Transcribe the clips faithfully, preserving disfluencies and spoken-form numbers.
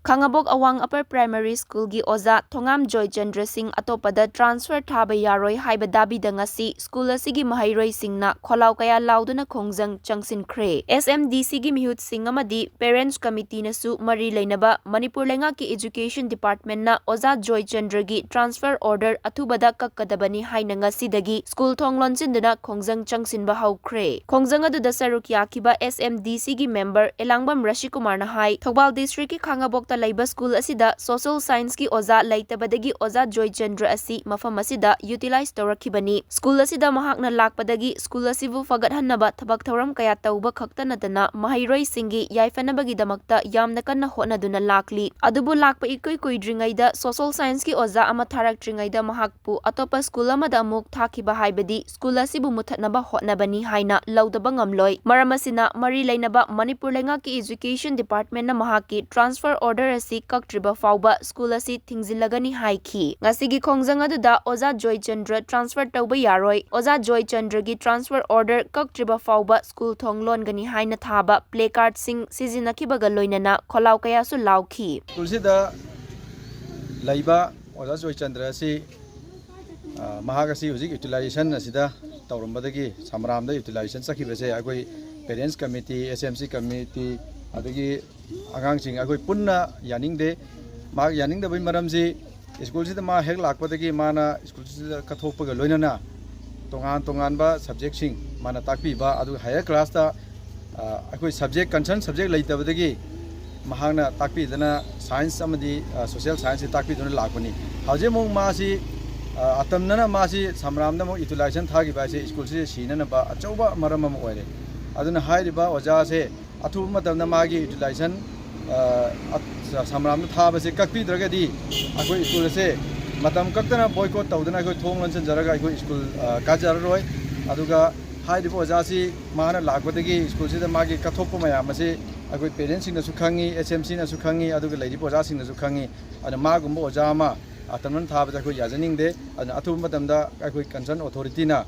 ꯈꯥꯉꯕꯣꯛ ꯑꯋꯥꯡ upper primary ꯁ꯭ꯀꯨꯜꯒꯤ ꯑꯣꯖꯥ ꯊꯣꯉꯥꯝ ꯖꯣꯏꯆꯟꯗ꯭ꯔ ꯁꯤꯡ ꯑꯇꯣꯞꯄꯗ ꯇ꯭ꯔꯥꯟꯁꯐꯔ ꯊꯥꯕ ꯌꯥꯔꯣꯏ ꯍꯥꯏꯕ ꯗꯥꯕꯤꯗ ꯉꯁꯤ ꯁ꯭ꯀꯨꯜ ꯑꯁꯤꯒꯤ ꯃꯍꯩꯔꯣꯏꯁꯤꯡꯅ ꯈꯣꯜꯂꯥꯎ ꯀꯌꯥ ꯂꯥꯎꯗꯨꯅ ꯈꯣꯡꯖꯪ ꯆꯪꯁꯤꯟꯈ꯭ꯔꯦ꯫ ꯑꯦꯁ ꯑꯦꯝ ꯗꯤ ꯁꯤꯒꯤ ꯃꯤꯍꯨꯠꯁꯤꯡ ꯑꯃꯗꯤ ꯄꯦꯔꯦꯟꯠꯁ ꯀꯃꯤꯇꯤꯅꯁꯨ ꯃꯔꯤ ꯂꯩꯅꯕ ꯃꯅꯤꯄꯨꯔ ꯂꯩꯉꯥꯛꯀꯤ ꯏꯖꯨꯀꯦꯁꯟ ꯗꯤꯄꯥꯔꯠꯃꯦꯟꯠꯅ ꯑꯣꯖꯥ ꯖꯣꯏꯆꯟꯗ꯭ꯔꯒꯤ ꯇ꯭ꯔꯥꯟꯁꯐꯔ ꯑꯣꯔꯗꯔ ꯑꯊꯨꯕꯗ ꯀꯛꯀꯗꯕꯅꯤ ꯍꯥꯏꯅ ꯉꯁꯤꯗꯒꯤ ꯁ꯭ꯀꯨꯜ ꯊꯣꯡ ꯂꯣꯟꯁꯤꯟꯗꯨꯅ ꯈꯣꯡꯖꯪ ꯆꯪꯁꯤꯟꯕ ꯍꯧꯈ꯭ꯔꯦ꯫ ꯈꯣꯡꯖꯪ ꯑꯗꯨꯗ ꯁꯔꯨꯛ ꯌꯥꯈꯤꯕ ꯑꯦꯁ ꯑꯦꯝ ꯗꯤ ꯁꯤꯒꯤ ꯃꯦꯝꯕꯔ ꯑꯦꯂꯥꯡꯕꯝ ꯔꯥꯖꯤꯀꯨꯃꯥꯔꯅ ꯍꯥꯏ, ꯊꯧꯕꯥꯜ ꯗꯤꯁꯇ꯭ꯔꯤꯛꯀꯤ ꯈꯥꯉꯕꯣꯛꯇ ꯂꯩꯕ ꯁ꯭ꯀꯨꯜ ꯑꯁꯤꯗ ꯁꯣꯁꯤꯌꯦꯜ ꯁꯥꯏꯟꯁꯀꯤ ꯑꯣꯖꯥ ꯂꯩꯇꯕꯗꯒꯤ ꯑꯣꯖꯥ ꯖꯣꯏꯆꯟꯗ꯭ꯔ ꯑꯁꯤ ꯃꯐꯝ ꯑꯁꯤꯗ ꯌꯨꯇꯤꯂꯥꯏꯖ ꯇꯧꯔꯛꯈꯤꯕꯅꯤ꯫ ꯁ꯭ꯀꯨꯜ ꯑꯁꯤꯗ ꯃꯍꯥꯛꯅ ꯂꯥꯛꯄꯗꯒꯤ ꯁ꯭ꯀꯨꯜ ꯑꯁꯤꯕꯨ ꯐꯒꯠꯍꯟꯅꯕ ꯊꯕꯛ ꯊꯧꯔꯝ ꯀꯌꯥ ꯇꯧꯕ ꯈꯛꯇ ꯅꯠꯇꯅ ꯃꯍꯩꯔꯣꯏꯁꯤꯡꯒꯤ ꯌꯥꯏꯐꯅꯕꯒꯤꯗꯃꯛꯇ ꯌꯥꯝꯅ ꯀꯟꯅ ꯍꯣꯠꯅꯗꯨꯅ ꯂꯥꯛꯂꯤ꯫ ꯑꯗꯨꯕꯨ ꯂꯥꯛꯄ ꯏꯀꯨꯏ ꯀꯨꯏꯗ꯭ꯔꯤꯉꯩꯗ ꯁꯣꯁꯤꯌꯦꯜ ꯁꯥꯏꯟꯁꯀꯤ ꯑꯣꯖꯥ ꯑꯃ ꯊꯥꯔꯛꯇ꯭ꯔꯤꯉꯩꯗ ꯃꯍꯥꯛꯄꯨ ꯑꯇꯣꯞꯄ ꯁ꯭ꯀꯨꯜ ꯑꯃꯗ ꯑꯃꯨꯛ ꯊꯥꯈꯤꯕ ꯍꯥꯏꯕꯗꯤ ꯁ꯭ꯀꯨꯜ ꯑꯁꯤꯕꯨ ꯃꯨꯊꯠꯅꯕ ꯍꯣꯠꯅꯕꯅꯤ ꯍꯥꯏꯅ ꯂꯧꯗꯕ ꯉꯝꯂꯣꯏ꯫ ꯃꯔꯝ ꯑꯁꯤꯅ ꯃꯔꯤ ꯂꯩꯅꯕ ꯃꯅꯤꯄꯨꯔ ꯂꯩꯉꯥꯛꯀꯤ ꯏꯖꯨꯀꯦꯁꯟ ꯗꯤꯄꯥꯔꯠꯃꯦꯟꯠꯅ ꯃꯍꯥꯛꯀꯤ ꯇ꯭ꯔꯥꯟꯁꯐꯔ ꯑꯣꯔꯗꯔ ꯑꯁꯤ ꯀꯛꯇ꯭ꯔꯤꯕ ꯐꯥꯎꯕ ꯁ꯭ꯀꯨꯜ ꯑꯁꯤ ꯊꯤꯡꯖꯤꯜꯂꯒꯅꯤ ꯍꯥꯏꯈꯤ꯫ ꯉꯁꯤꯒꯤ ꯈꯣꯡꯖꯪ ꯑꯗꯨꯗ ꯑꯣꯖꯥ ꯖꯣꯏꯆꯟꯗ꯭ꯔ ꯇ꯭ꯔꯥꯟꯁꯐꯔ ꯇꯧꯕ ꯌꯥꯔꯣꯏ, ꯑꯣꯖꯥ ꯖꯣꯏꯆꯟꯗ꯭ꯔꯒꯤ ꯇ꯭ꯔꯥꯟꯁꯐꯔ ꯑꯣꯔꯗꯔ ꯀꯛꯇ꯭ꯔꯤꯕ ꯐꯥꯎꯕ ꯁ꯭ꯀꯨꯜ ꯊꯣꯡ ꯂꯣꯟꯒꯅꯤ ꯍꯥꯏꯅ ꯊꯥꯕ ꯄ꯭ꯂꯦ ꯀꯥꯔꯗꯁꯤꯡ ꯁꯤꯖꯤꯟꯅꯈꯤꯕꯒ ꯂꯣꯏꯅꯅ ꯈꯣꯜꯂꯥꯎ ꯀꯌꯥꯁꯨ ꯂꯥꯎꯈꯤ꯫ ꯁ꯭ꯀꯨꯜꯁꯤꯗ ꯂꯩꯕ ꯑꯣꯖꯥ ꯖꯣꯏꯆꯟꯗ꯭ꯔ ꯑꯁꯤ ꯑ, ꯃꯍꯥꯛ ꯑꯁꯤ ꯍꯧꯖꯤꯛ ꯌꯨꯇꯤꯂꯥꯏꯖꯦꯁꯟ ꯑꯁꯤꯗ ꯇꯧꯔꯝꯕꯗꯒꯤ ꯁꯝꯔꯥꯝꯗ ꯌꯨꯇꯤꯂꯥꯏꯖꯦꯁꯟ ꯆꯠꯈꯤꯕꯁꯦ ꯑꯩꯈꯣꯏ ꯄꯦꯔꯦꯟꯁ ꯀꯃꯤꯇꯤ, ꯑꯦꯁ ꯑꯦꯝ ꯁꯤ ꯀꯃꯤꯇꯤ, ꯑꯗꯒꯤ ꯑꯉꯥꯡꯁꯤꯡ ꯑꯩꯈꯣꯏ ꯄꯨꯟꯅ ꯌꯥꯅꯤꯡꯗꯦ꯫ ꯃꯍꯥꯛ ꯌꯥꯅꯤꯡꯗꯕꯒꯤ ꯃꯔꯝꯁꯤ ꯁ꯭ꯀꯨꯜꯁꯤꯗ ꯃꯥ ꯍꯦꯛ ꯂꯥꯛꯄꯗꯒꯤ ꯃꯥꯅ ꯁ꯭ꯀꯨꯜꯁꯤꯗ ꯀꯠꯊꯣꯛꯄꯒ ꯂꯣꯏꯅꯅ ꯇꯣꯉꯥꯟ ꯇꯣꯉꯥꯟꯕ ꯁꯕꯖꯦꯛꯁꯤꯡ ꯃꯥꯅ ꯇꯥꯛꯄꯤꯕ, ꯑꯗꯨꯒ ꯍꯥꯌꯔ ꯀ꯭ꯂꯥꯁꯇ ꯑ, ꯑꯩꯈꯣꯏ ꯁꯕꯖꯦꯛ, ꯀꯟꯁꯔꯟ ꯁꯕꯖꯦꯛ ꯂꯩꯇꯕꯗꯒꯤ ꯃꯍꯥꯛꯅ ꯇꯥꯛꯄꯤꯗꯅ ꯁꯥꯏꯟꯁ ꯑꯃꯗꯤ, ꯑ, ꯁꯣꯁꯤꯌꯦꯜ ꯁꯥꯏꯟꯁꯁꯤ ꯇꯥꯛꯄꯤꯗꯨꯅ ꯂꯥꯛꯄꯅꯤ꯫ ꯍꯧꯖꯤꯛ ꯑꯃꯨꯛ ꯃꯥꯁꯤ, ꯑ, ꯑꯇꯝꯅꯅ ꯃꯥꯁꯤ ꯁꯝꯔꯥꯝꯗ ꯑꯃꯨꯛ ꯌꯨꯇꯤꯂꯥꯏꯖꯦꯁꯟ ꯊꯥꯈꯤꯕ ꯍꯥꯏꯁꯦ ꯁ꯭ꯀꯨꯜꯁꯤꯗ ꯁꯤꯅꯅꯕ ꯑꯆꯧꯕ ꯃꯔꯝ ꯑꯃ ꯑꯣꯏꯔꯦ꯫ ꯑꯗꯨꯅ ꯍꯥꯏꯔꯤꯕ ꯑꯣꯖꯥꯁꯦ ꯑꯊꯨꯕ ꯃꯇꯝꯗ ꯃꯥꯒꯤ ꯌꯨꯇꯤꯂꯥꯏꯖꯦꯁꯟ, ꯑ, ꯑ, ꯁꯝꯔꯥꯝꯗ ꯊꯥꯕꯁꯦ ꯀꯛꯄꯤꯗ꯭ꯔꯒꯗꯤ ꯑꯩꯈꯣꯏ ꯁ꯭ꯀꯨꯜ ꯑꯁꯦ ꯃꯇꯝ ꯀꯛꯇꯅ ꯕꯣꯏꯀꯣꯠ ꯇꯧꯗꯅ ꯑꯩꯈꯣꯏ ꯊꯣꯡ ꯂꯣꯟꯁꯤꯟꯖꯔꯒ ꯑꯩꯈꯣꯏ ꯁ꯭ꯀꯨꯜ, ꯑ, ꯀꯥꯖꯔꯔꯣꯏ꯫ ꯑꯗꯨꯒ ꯍꯥꯏꯔꯤꯕ ꯑꯣꯖꯥꯁꯤ ꯃꯥꯅ ꯂꯥꯛꯄꯗꯒꯤ ꯁ꯭ꯀꯨꯜꯁꯤꯗ ꯃꯥꯒꯤ ꯀꯠꯊꯣꯛꯄ ꯃꯌꯥꯝ ꯑꯁꯤ ꯑꯩꯈꯣꯏ ꯄꯦꯔꯦꯟꯁꯁꯤꯡꯅꯁꯨ ꯈꯪꯉꯤ, ꯑꯦꯁ ꯑꯦꯝ ꯁꯤꯅꯁꯨ ꯈꯪꯉꯤ, ꯑꯗꯨꯒ ꯂꯩꯔꯤꯕ ꯑꯣꯖꯥꯁꯤꯡꯅꯁꯨ ꯈꯪꯉꯤ꯫ ꯑꯗꯨꯅ ꯃꯥꯒꯨꯝꯕ ꯑꯣꯖꯥ ꯑꯃ ꯑꯇꯝꯅꯅ ꯊꯥꯕꯗ ꯑꯩꯈꯣꯏ ꯌꯥꯖꯅꯤꯡꯗꯦ꯫ ꯑꯗꯨꯅ ꯑꯊꯨꯕ ꯃꯇꯝꯗ ꯑꯩꯈꯣꯏ ꯀꯟꯁꯔꯟ ꯑꯣꯊꯣꯔꯤꯇꯤꯅ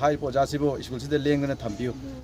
ꯍꯥꯏꯔꯤꯕ ꯑꯣꯖꯥꯁꯤꯕꯨ ꯁ꯭ꯀꯨꯜꯁꯤꯗ ꯂꯦꯡꯗꯅ ꯊꯝꯕꯤꯌꯨ꯫